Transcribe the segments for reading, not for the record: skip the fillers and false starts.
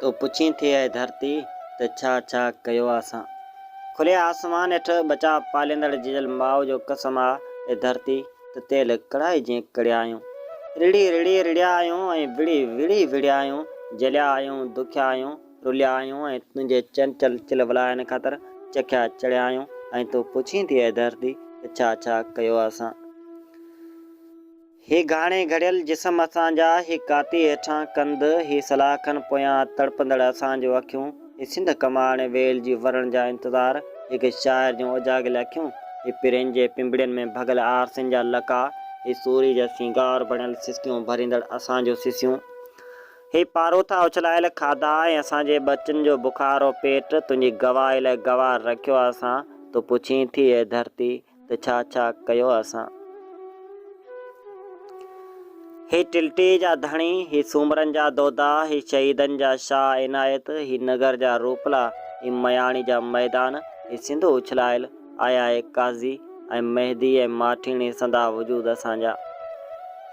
تون پڇين ٿي اي ڌرتي ته ڇا ڇا ڪيو آ اسان. کلي آسمان هيٺ ٻچا پاليندڙ جيجل ماء جو قسم آ اي ڌرتي ته تيل ڪڙهائي جيئن ڪڙهيا آهيون. رڙهي رڙهي رڙهيا آهيون ۽ وڙهي وڙهي وڙهيا آهيون، جليا آهيون، دکيا آهيون، رليا آهيون ۽ تنهنجي چنچل چلولاين خاطر چکيا چڙهيا آهيون ۽ تون پڇين ٿي اي ڌرتي ته ڇا ڇا ڪيو آ اسان. هي گهاڻي گهڙيل جسم اسان جا، هي ڪاتي هيٺان ڪنڌ، هي سلاخن پويان تڙپندڙ اسان جون اکيون، هي سنڌ ڪماڻي ويل جي ورڻ جا انتظار، هڪ شاعر جون اوجاڳيل اکيون، هي پرين جي پنبڙين ۾ ڀڳل آرسين جا لقا، هي سوري جا سينگار بڻيل سسڪيون ڀريندڙ اسان جون سسيون، هي پاروٿا اڇلايل کاڌا ۽ اسان جي ٻچن جو بخارو پيٽ، تنهنجي گواهي لاء گواهه رکيو آ اسان، تون پڇين ٿي اي ڌرتي! ته ڇا ڇا ڪيو اسان. هي ٽلٽي جا ڌڻي، هي سومرن جا دودا، هي شهيدن جا شاهه عنايت، هي نگر جا روپلا، هي مياڻي جا ميدان، هي سنڌو اڇلايل، آيا هي قاضي ۽ مهدي ۽ ماٺيڻي سندا وجود اسان جا.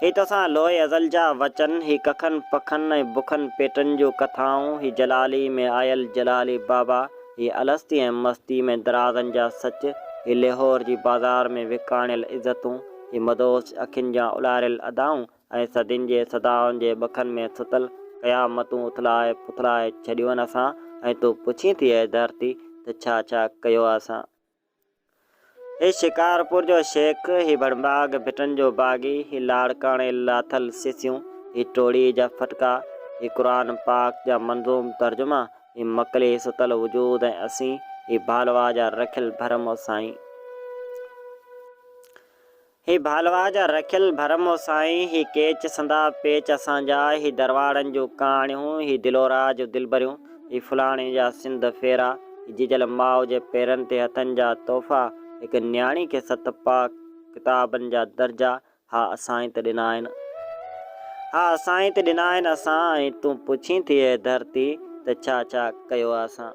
هي توسان لوح ازل جا وچن، هي ڪکن پکن ۽ بکن پيٽن جون ڪٿائون، هي جلالي ۾ آيل جلالي بابا، هي الستي ۽ مستي ۾ درازن جا سچ، هي ليهور جي بازار ۾ وڪاڻيل عزتون، هي مدهوش اکين جا الاريل ادائون ۽ صدين جي صدائن جي ٻکن ۾ ستل قيامتون اٿلائي پٿلائي ڇڏيون اسان ۽ تون پڇين ٿي اي ڌرتي ته ڇا ڇا ڪيو اسان. هي شڪارپور جو شيخ، هي ڀڙڀاڳ ڀٽن جو باغي، هي لاڙڪاڻي لاٿل سسيون، هي ٽوڙي جا ڦٽڪا، هي قرآن پاڪ جا منظوم ترجما، هي مڪلي ستل وجود ۽ اسين، هي ڀالوا جا رکيل ڀرم او سائين. هي ڀالوا جا رکيل ڀرم او سائين، هي ڪيچ سندا پيچ اسان جا، هي درواڙن جون ڪهاڻيون، هي دلوراء جون دلبريون، هي فلاڻي جا سنڌ ڦيرا، هي جيجل ماء جي پيرن تي هٿن جا تحفا، هڪ نياڻي کي ست پاڪ ڪتابن جا درجا، ها اسان ئي ته ڏنا آهن. ها اسان ئي ته ڏنا آهن اسان ۽ تون پڇين ٿي اي ڌرتي ته ڇا ڇا ڪيو آ اسان.